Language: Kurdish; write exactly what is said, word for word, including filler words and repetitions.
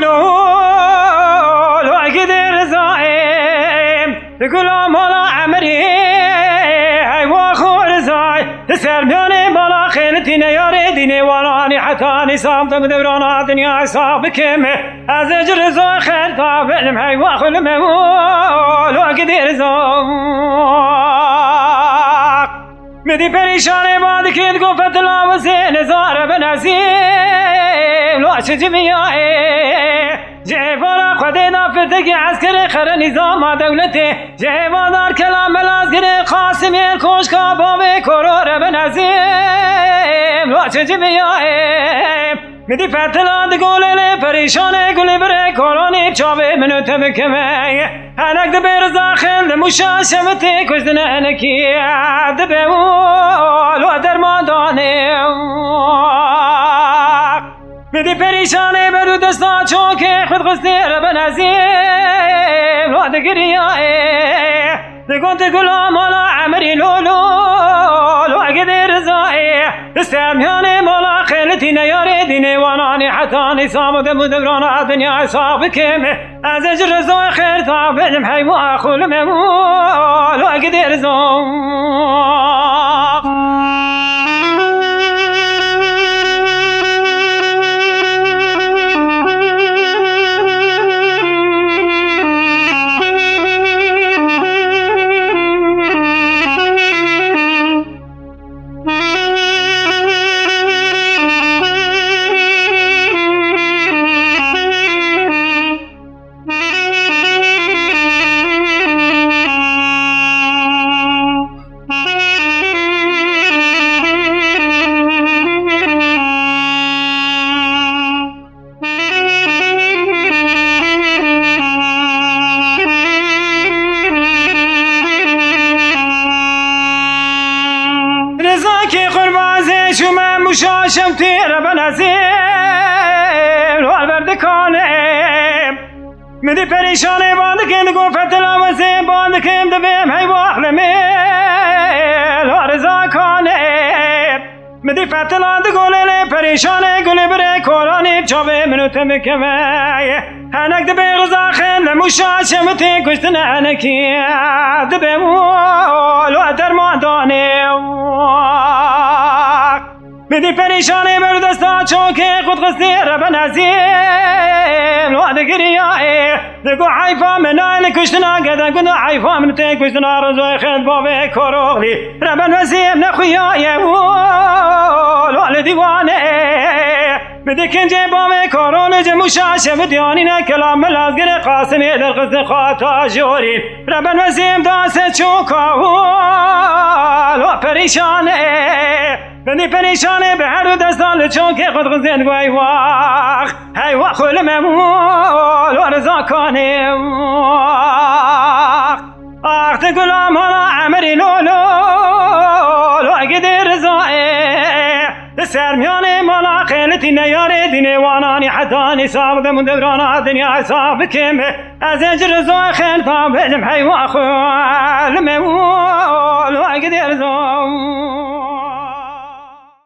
Lo, lo, gidê Rizayê, gula mala Emirî, heywa xwe Rizay. Li ser miyanê bala xêlitî neyarê dînê waranî heta nîsam de bi devrana dinya hesab bikim. Ez ê ji Rizay xerda benim heywa xwe li me wo, lo, gidê Rizay. Midî perîşanê ba dikê digo fetila wizê nizare bin ezîm, lo çi cimiya ê. Ji êvara Xwedê da firtekî eskerê xere nîzama dewletê. Ji êvadar kela melazgirê Qasimê koşka bavê korore bin ezîm, lo çi cimiya ê. Midî fetila di golê lê perîşanê gulî birê koranî çavê min û te bikeve. Henek dibê Riza xil li Mûşa şevitê kuştine henekî dibê û lo derman danê. Midî perîşanê ber û desta çokê xud xistê re ben ezî lo digiriyayê. Digot gula mala Emirî lo, lo, lo, gidê Rizayê. Li ser miyanê mala xêlitî neyarê dînê wananê heta nîsam û dem û devrana dinya hesab bikim. Ez ê ji Rizayê xêr da benim heywa xwe li me wo, lo, gidê Riza. Rizakê qurbazê çûme mûşa şewtê re benezê, li wer ber dikanê. Min dî perîşanê ban dikin, digo fetila wezê ban dikim, dibêm heywa xlemê, li wer Riza kanê. Min dî fetila di golê lê perîşanê gulê birê koranî çavê min û te bikeve. Henek dibê Riza xêl li Mûşa şemitê kuştine henekî dibê wol we derman danê. Min dî perîşanê ber desta çokê xud xistî rebe nezîm wa digiriyayê. Digo heyfa min nayê li kuştina gede, gund heyfa min tê kuştina Rizoyê xêl bavê koroxlî. Reben wezîr nexuyaye û lo li dîwanê. Bi dikincê bavê korolê ci mûşa şevi diyanîne kelam melazgirê Qasimê derxistin xata jorî. Reben wezîr dase çoka û lo perîşanê. Bindî perîşanê bi her du destan li çokê xwe dixizên gu eywax. Hey wa xwe li me mûl wer zakanê. Ax ti gula mala Emerî lo lo lo gidê Rizayê. Li ser miyanê mala xêlitî neyarê dînê wananî heta nîsab dem û devrana dinya hesab bikim. Ez ê ci Rizoyê xêl da belim hey wa xwe li me mûl wer gidê Riza.